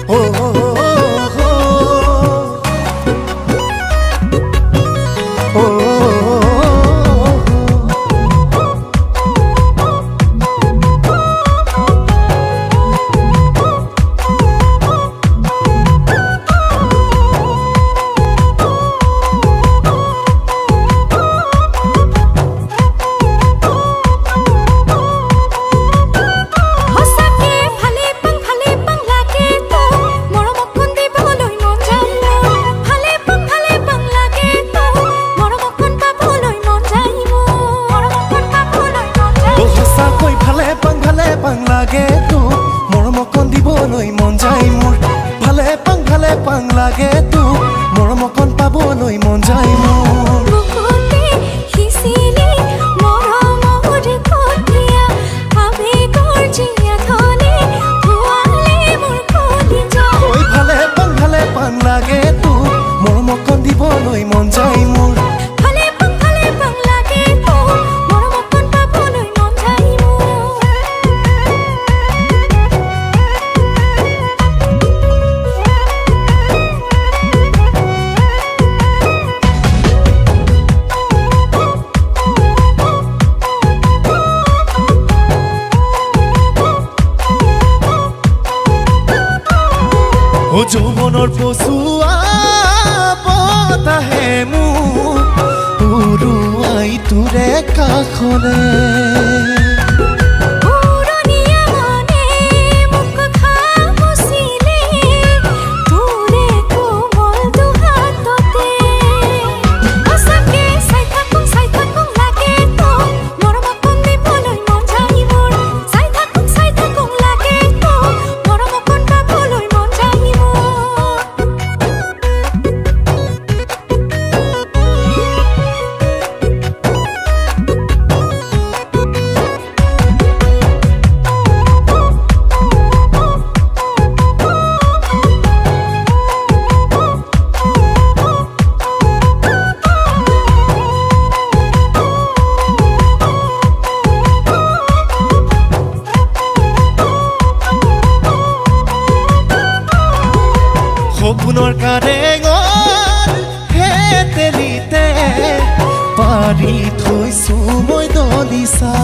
ও ও সঁচাকে ভালে পাং ভালে পাং লাগে তোক, মৰম অকণ দিবলৈ মন যায় মোৰ। ভালে পাং ভালে পাং লাগে তোক, মৰম অকণ পাবলৈ মন যায় মোৰ। মৰম অকণ পাবলৈ মন যায় ও মোৰ। সঁচাকৈ ভালে পাং ভালে পাং লাগে তোক, মৰম অকণ দিবলৈ মন যায় মোৰ। ভালে পাং ভালে পাং লাগে তোক, মৰম অকণ পাবলৈ মন যায় মোৰ। বুকুতে সিঁচিলি মৰমৰ কঠীয়া, আৱেগৰ জীয়া ধনে ধুৱালে মোৰ কলিজা। ঐ ভালে পাং ভালে পাং লাগে তোক, মৰম অকণ দিবলৈ মন যায় মোৰ। ভালে পাং ভালে পাং লাগে তোক, মৰম অকণ পাবলৈ মন যায় মোৰ। ও যৌৱনৰ পচোৱা বতাহে মোক উৰুৱাই তোৰে কাষলে। উৰণীয়া মনে মোক খামুচিলে তোৰে কোমল দুহাততে। সঁচাকে চাই থাকোঁ চাই থাকোঁ লাগে তোক, মৰম অকণ দিবলৈ মন যায় মোৰ। চাই থাকোঁ চাই থাকোঁ লাগে তোক, মৰম অকণ পাবলৈ মন যায় মোৰ। সপোনৰ কাৰেঙৰ শেতেলিতে পাৰি থৈছো মই দলিচা।